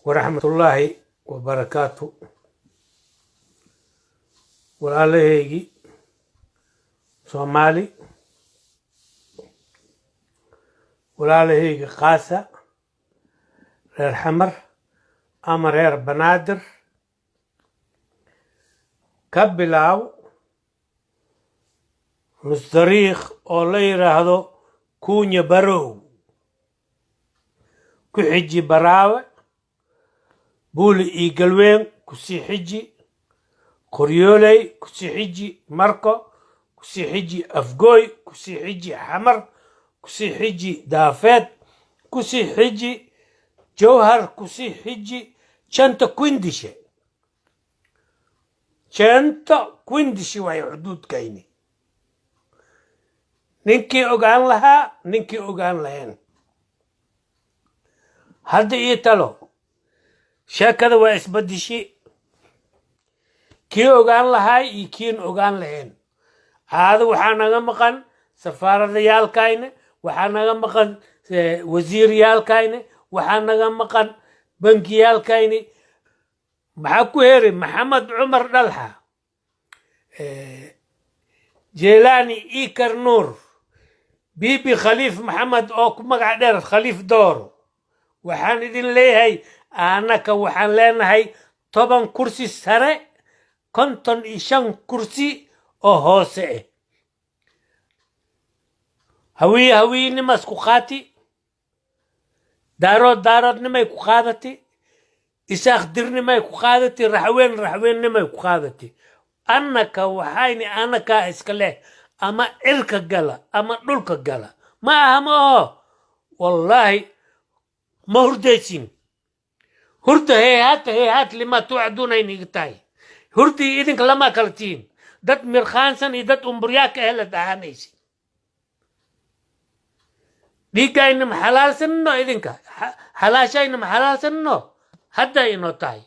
Waraxmatullaahi wabarakaatu. Walaalahaygii Soomaali, walaalahaygi Kaasa, reer Xamar ama reer Banaadir, ka bilaaw nusdariikh oo la yidhaahdo Kuunya Barow, ku xiji Baraawe, Buuli iyo Galween, kusii xiji Qoryooley, kusii xiji Marko, kusii xiji Afgooy, kusii xiji Xamar, kusii xiji Daafeed, kusii xiji Jowhar, kusii xiji Janta Kwindishe. Janta Kwindishe waay xuduudkayni. Ninkii ogaan lahaa, ninkii ogaan lahayn, hadda ii talo, sheekada waa isbadishi. Kii ogaan lahaay iyo kiin ogaan lahayn, caado waxaa naga maqan safaaradayaalkayne, waxaa naga maqan wasiiryaalkayne, waxaa naga maqan bangiyaalkayne. Maxaa ku heri Maxamed Cumar Dhalxa, Jelani Ikar Nuur, Bibi Khaliif Maxamed oo ku magac dheer Khaliif Dooro? Waxaan idin leeyahay, anaka waxaan leenahay 10 kursi sare, 55 kursi oo hoose ah. Hawiye hawiyenimaas ku qaati, Daarood Daaroodnimay ku qaadati, Isaaq dirnimay ku qaadati, Raxween raxweennimay ku qaadati. Annaka waxayni annakaa iska leh, ama cirka gala ama dhulka gala. Ma aha, ma aho. Wallaahi ma hurdaysin. Hurda heehaata heehaat lima tuucduuna iniga tahay. Hurdii idinka lama kala tihiin. Dad mirkhaansan iyo dad umburyaaka helad ahaanaysin. Dhiiggayna ma xalaalsanno? Idinka xalaashayna ma xalaalsanno? Hadda inoo tahay.